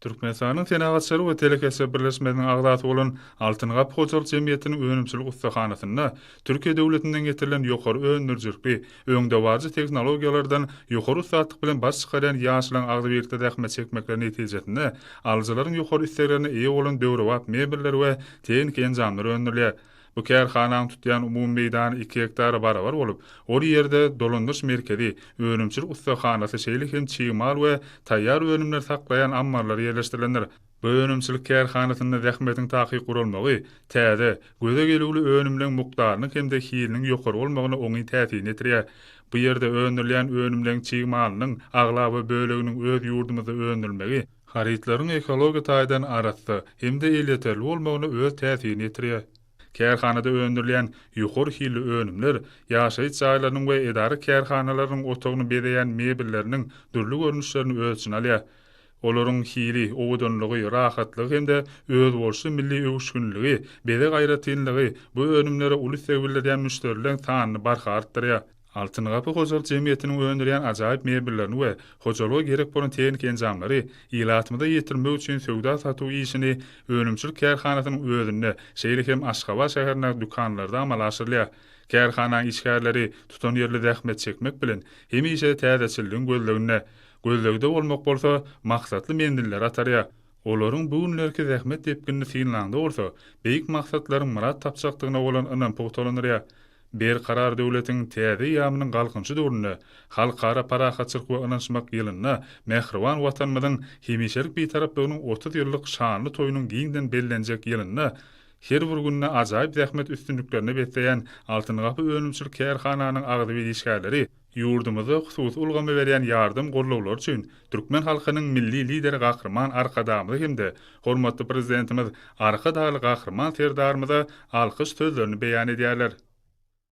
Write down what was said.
Türkmenistanyň Senagatçylar we telekeçiler birleşmesiniň agzasy bolan Altyn gapy hojalyk jemgyýetiniň önümçilik ussahanasynda Türkiýe döwletinden getirilen ýokary öndürijilikli, öňdebaryjy tehnologiýalardan ýokary ussatlyk bilen baş çykarýan ýaşlaryň agzybirlikde zähmet çekmekleri netijesinde alyjylaryň ýokary isleglerine eýe bolan döwrebap mebeller we tehniki enjamlar öndürilýär. Bu kärhananyň tutýan umumy meýdany iki gektara barabar bolup, ol ýerde dolandyryş merkezi, önümçilik ussahanasy, şeýle hem çig mal we taýýar önümleri saklaýan ammarlar ýerleşdirilendir. Bu önümçilik kärhanasynda zähmetiň takyk guralmagy täze, göze gelüwli önümleň mukdarynyň hem-de hiliniň ýokary bolmagyna oňyn täsirini ýetirýär. Bu ýerde öndürilýän önümleň çig malynyň aglaba böleginiň öz ýurdumyzda öndürilmegi, harytlaryň ekologiýa taýdan arassa hem-de elýeterli bolmagyna öz täsirini ýetirýär. Kärhanada öndürilýän ýokary hilli önümler ýaşaýyş jaýlarynyň we edara-kärhanalarynyň otagyny bezeýän mebelleriniň dürli görnüşlerini öz içine alýar. Olaryň hili, owadanlygy, rahatlygy hem-de özboluşly milli öwüşginligi, bezeg aýratynlygy bu önümlere uly isleg bildirýän müşderileriň sanyny barha artdyrýar. Altyn gapy hojalyk jemgyýetiniň öndürýän ajaýyp mebellerini we hojalyga gerek bolan tehniki enjamlary ilatymyza ýetirmek üçin söwda-satuw işini önümçilik kärhanasynyň özünde, şeýle hem Aşgabat şäherindäki dükanlarda amala aşyrylýar. Kärhananyň işgärleri tutanýerli zähmet çekmek bilen, hemişe täzeçilligiň gözleginde. Gözlegde bolmak bolsa maksatly menzillere atarýar. Olaryň bu günlerki zähmet depginini synlaňda bolsa, beýik maksatlaryň myrat tapjakdygyna bolan ynam pugtalandyrýar. Berkarar döwletiň täze eýýamynyň Galkynyşy döwründe, Halkara parahatçylyk we ynanyşmak ýylynda mähriban Watanymyzyň hemişelik Bitaraplygynyň 30 ýyllyk şanly toýunyň giňden bellenjek ýylynda her bir gününi ajaýyp zähmet üstünliklerine besleýän Altyn gapy önümçilik kärhananyň agzybir işgärleri Ýurdumyzda hususy ulgama berýän ýardam-gollawlary üçin türkmen halkynyň Milli Lideri Gahryman Arkadagymyza hem-de hormatly Prezidentimiz Arkadagly Gahryman Serdarymyza alkyş sözlerini beýan edýärler.